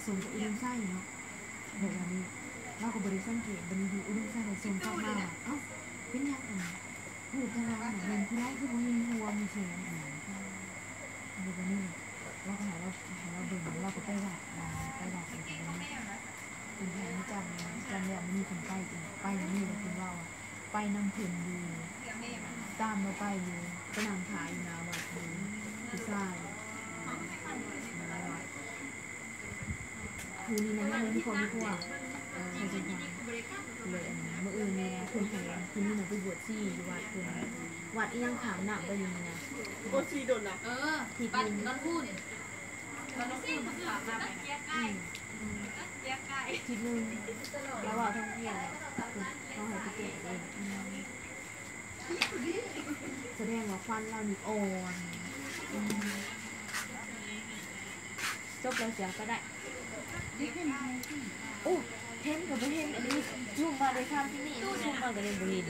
ສົມກັບອຸດົມໄຊເນາະ ແບບວ່ານີ້ ລາວກໍບໍ່ໄດ້ສັງເກດ. ບັດນີ້ຢູ່ອຸດົມໄຊໄດ້ສົ່ງກັບມາວ່າ ເອົ້າ ເປັນຫຍັງອັນ ຮູບທາງຫຼັງແມ່ນຜູ້ໃດ ຄືບໍ່ເຫັນຫົວມີແຂນອີ່ຫຍັງ. ແລ້ວບັດນີ້ລາວກໍໃຫ້ລາວ ໃຫ້ລາວເບິ່ງ ລາວກໍໄປວັດ ອ່າ ໄປວັດ ແລ້ວກໍບັດນີ້ເພິ່ນໃຫ້ມາຈຳ ຈຳແລ້ວ ມື້ນີ້ເພິ່ນໄປອີກ ໄປມື້ນີ້ແລ້ວເພິ່ນເວົ້າວ່າ ໄປນຳເພິ່ນຢູ່ ຕາມລາວໄປຢູ່ ໄປນັ່ງຖ້າຢູ່ໜ້າວັດຢູ່ ຜູ້ຊາຍ ຄືນີ້ນະ ມີຄອບມີຄົວ ເອີ ເພິ່ນຊິພາ ເລີຍ ມື້ອື່ນນີ້ນະ ເພິ່ນໃຫ້ ຄືນີ້ນະ ໄປບວດຊີຢູ່ວັດເພິ່ນ ວັດອີ່ຫຍັງຂ້າມນ້ຳໄປຢູ່ນີ້ນະ ໂອ້ ຊີດົນນະ ເອີ ທິດໜຶ່ງ ວັດນອນພຸ້ນ ວັດນອນພຸ້ນຂ້າມນ້ຳໄປນະ ອືມ ທິດໜຶ່ງ ລາວເວົ້າທາງເພຍນ ເຮົາໃຫ້ໄປແກ້ເອງ ອືມ ສະແດງວ່າຄວັນລາວນີ້ອ່ອນ ອືມ ຈົບແລ້ວ ສຽງກໍໄດ້ ໂອ້ ເຫັນກໍບໍ່ເຫັນ ອັນນີ້ຊູມມາໄດ້ສາມສິບນີ້ ຊູມມາກໍຍັງບໍ່ເຫັນ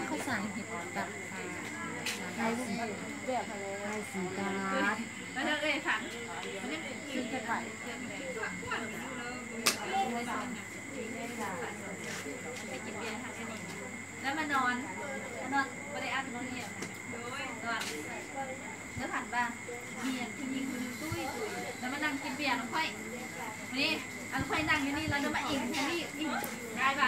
ເຂົາສ້າງເຮັດຕັດຂາຍສີ ຂາຍສີຕາດ ມາເດີເອີຍ ຟັງ ມັນຍັງກິນໄປ ແລ້ວມານອນ ມານອນບໍ່ໄດ້ອັດ ນອນຮຽນ ນອນ ແລ້ວຝັນວ່າມີຜູ້ຍິງຄົນໜຶ່ງຕຸ້ຍໆ ແລ້ວມານັ່ງກິນເບຍນຳຂ້ອຍ ນີ້ ອັນຂ້ອຍນັ່ງຢູ່ນີ້ ແລ້ວມາອີງທາງນີ້ອີກ ໄດ້ວ່າ